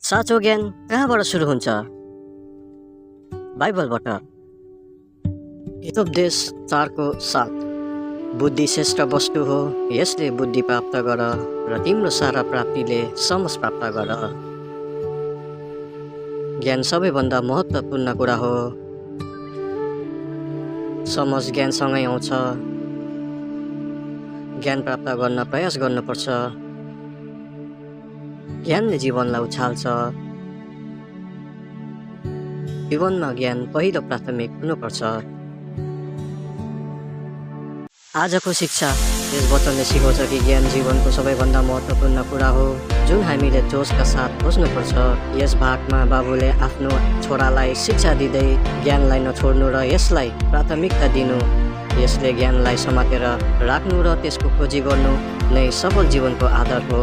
साँचो ज्ञान कहाँबाट सुरु हुन्छ? बाइबलबाट। हितोपदेश 4:7 बुद्धि श्रेष्ठ वस्तु हो, यसले बुद्धि प्राप्त गर र तिम्रो सारा प्राप्तिले समझ प्राप्त गर। ज्ञान सबैभन्दा महत्त्वपूर्ण कुरा हो। समझ ज्ञानसँगै आउँछ। ज्ञान प्राप्त गर्न प्रयास गर्नुपर्छ। ज्ञानले जीवनलाई उछाल्छ। जीवनमा ज्ञान पहिलो प्राथमिक हुनुपर्छ। आजको शिक्षा यस वचनले सिकाउँछ कि ज्ञान जीवनको सबैभन्दा महत्त्वपूर्ण कुरा हो, जुन हामीले जोसका साथ खोज्नुपर्छ। यस भागमा बाबुले आफ्नो छोरालाई शिक्षा दिँदै ज्ञानलाई नछोड्नु र यसलाई प्राथमिकता दिनु, यसले ज्ञानलाई समातेर राख्नु र त्यसको खोजी गर्नु नै सफल जीवनको आधार हो।